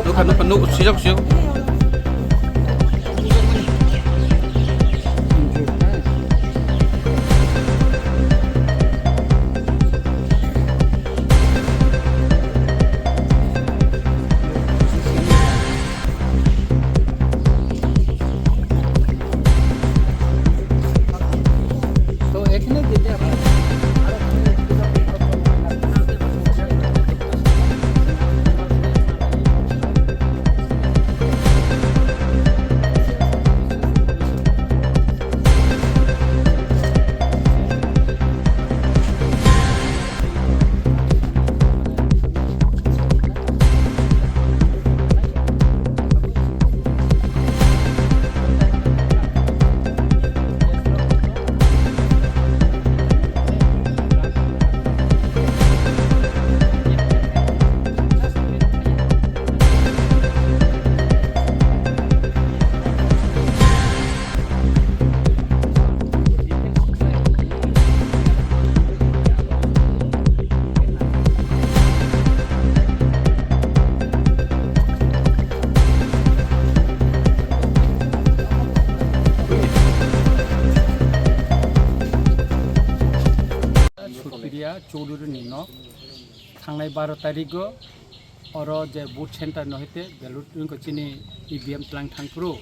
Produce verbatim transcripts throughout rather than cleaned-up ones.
Nukha, nukha, nuk, sijak, sijak. Supriya Chowdhury ni nok thangnai baro tarigo oro je vote center no hete ballot wngkha chini E V M tlang thang phuru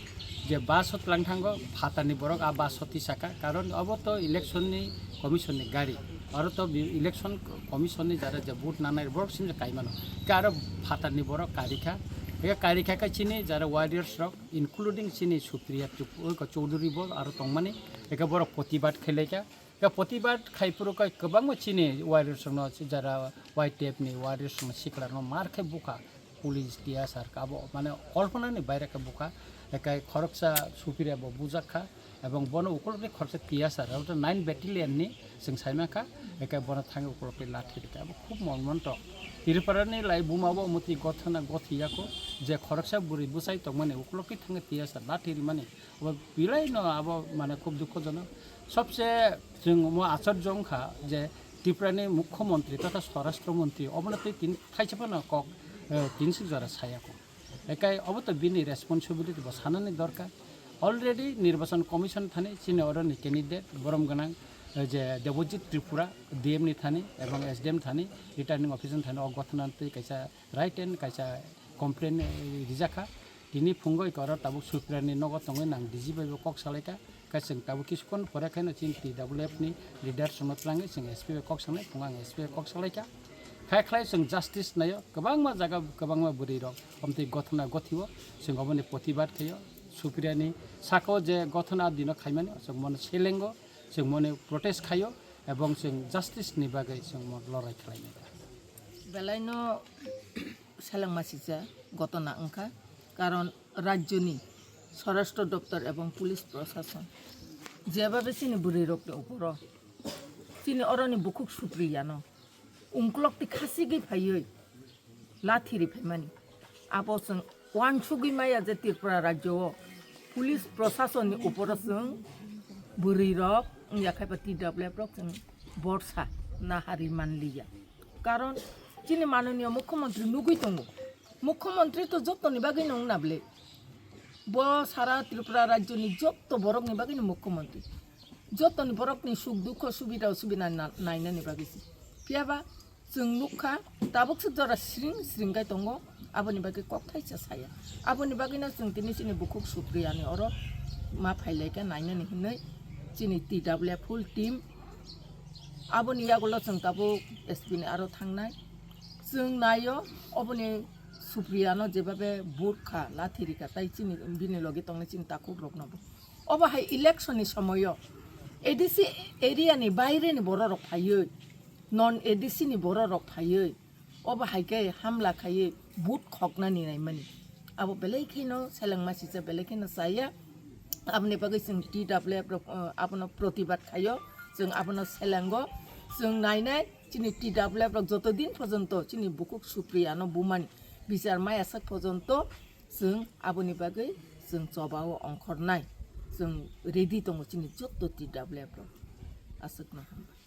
je bus o tlang thango phatarni borok a bus o tisaka karon obo to election ni commission ni gari oro to bi-, election commission ni jara je vote nanai borok simje kaimano ke aro phatarni borok karikha eke karikha khe chini jara warriors rok including chini Supriya Tripura Chowdhury bo aro tongmani eke borok protibad khailaikha. Ya protibad khai phuru khe kwbangma chini warriors rokno jara Y T F ni warriors rokno sikla rokno mar khe bukha police T S R khe abo mane kolpona ni baire khe bukha ekai khoroksa Supriya bo bujak kha ebong bono ukulukni khoroksa T S R abo nine battalion ni chwng sai mankha ekai bono thangwi ukulukni lathi rikha abo khub monmontok Tripura ni lai buma bo muti gothana gothi yakho je khoroksa bwrwi bwsai tongmani ukulukni thangwi T S R lathi rimani Obo belai no abo mane khub dukhojonok. Sobse chwng omo achorjo wngkha je Tripura ni Mukhyamantri totha Swarashtra Mantri obono tei tini thaisa phano kok, eh, tini sik jora sayakho. Ekai obo to bini responsibility bo sanani dorkar. Already Nirbachan Commission thani chini oroni candidate borom gwnang, eh, je Debojit Tripura D M ni thani ebong S D M thani returning officer thani o gothana twi kaisa right and kaisa complain, eh, rijakha. Tini phungo oro tabuk Supriya ni nogo tongwi nang D G bai bo kok salaikha. Khe chwng tabuk kisu khon pore khe no chini T W F ni leader sono twlangwi chwng S P bai kok sanai, phungo ang S P bai kok salaikha. Khai khlai chwng justice naio, kwbangma jaga kwbangma bwrwi rok omtwi gothana gothio, chwng oboni protibad khaio. Supriya ni saka o je gothana dino khaimani chwng mono selengo, chwng mono protest khaio, ebong chwng justice ni bagwi chwng mo lorai khlainai. Belai no selengma sija gotona wngkha, karon rajyoni Swarashtra Doptor ebong police prosason jebabe chini bwrwi rokni uporo chini oroni bukhuk Supriya no ungkulok twi khasigwi phaiwi lathi ri phaimani. Abo chwng uansugwi maya je Tripura rajyo o police prosason ni uporo chwng bwrwi rok wngya khai ba T W F rok chwng borsa nahari manliya. Karon chini mananiya mukhyamantri nugwi tongo. Mukhyamantri to jotoni bagwi no wngna bwle. Bo sara Tripura rajyoni jotto borokni bagwino mukhyamantri. Jotoni borokni suk dukho subida osubida na-, nainani bagwi se. Phiyaba chwng nukha tabuk se jora sring sring kai tongo, aboni bagwi kok thaisa saya. Aboni bagwino chwng tini chini bukhuk Supriyani oro ma phailaikha nainani hinwi chini T W F full team. Aboni yagulo chwng tabuk S P ni aro thangnai. Chwng naio oboni Supriya no jebabe burkha, lathi rikha, tai chini bini logi tongnai chini takhuk rokno bo. Obo hai election ni somoyo A D C area ni baire ni borok rok phaiwi, non A D C ni borok rok phaiwi, obo hai khe hamla khaiwi vote khokna ni naimani. Abo belai kheno selengma sijak, belai kheno chaya. Aboni bagwi chwng T W F rok, uh, abono protibad khaio, chwng abono selengo, chwng nainai. Chini T W F rok joto din porjonto chini bukhuk Supriya no bumani bichar maya sak porjonto chwng aboni bagwi chwng choba o ongkhornai, chwng ready tongo chini joto T W F rok. Aswkno hambai.